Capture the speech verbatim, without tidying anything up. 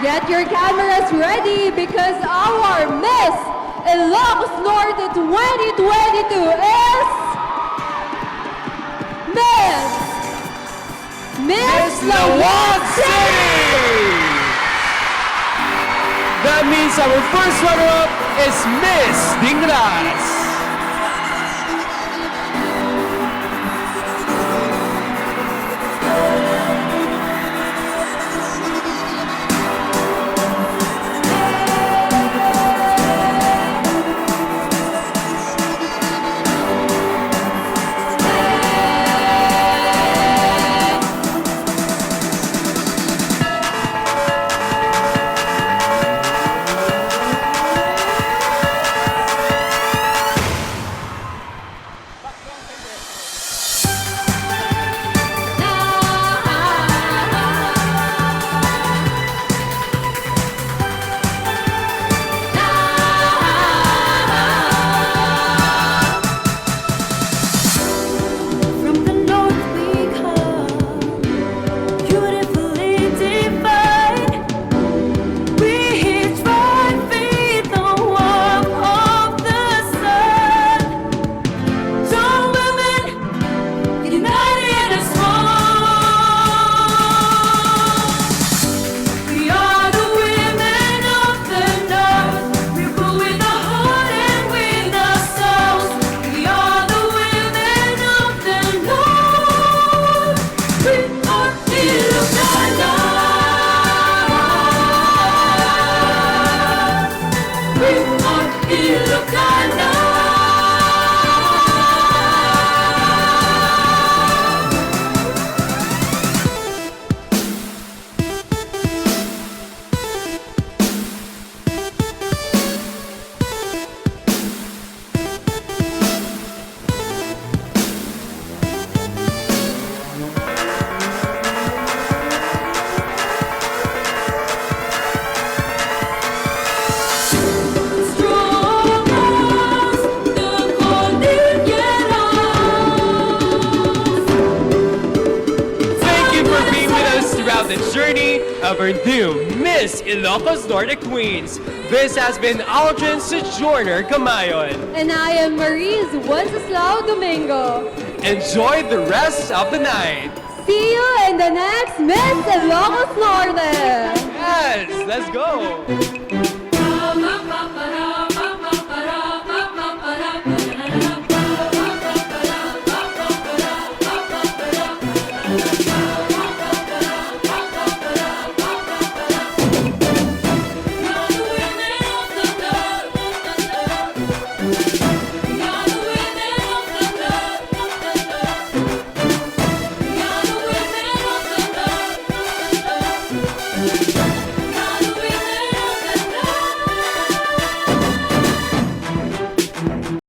Get your cameras ready because our Miss Ilocos Norte twenty twenty-two is Miss Miss Laoag City! That means our first runner-up is Miss Dingras. From the north we come, beautifully divine. We thrive in the warmth of the sun. Strong women, united as one. We are the women of the north. We rule with our heart and with our souls. We are the women of the north. We are Ilocana. We are Ilocana. Thank you for being with us throughout the journey of our new Miss Ilocos Norte Queens. This has been Aldrin Sojourner Camayon. And I am Marie Wenceslao Domingo. Enjoy the rest of the night. See you in the next Miss Ilocos Norte. Yes, let's go.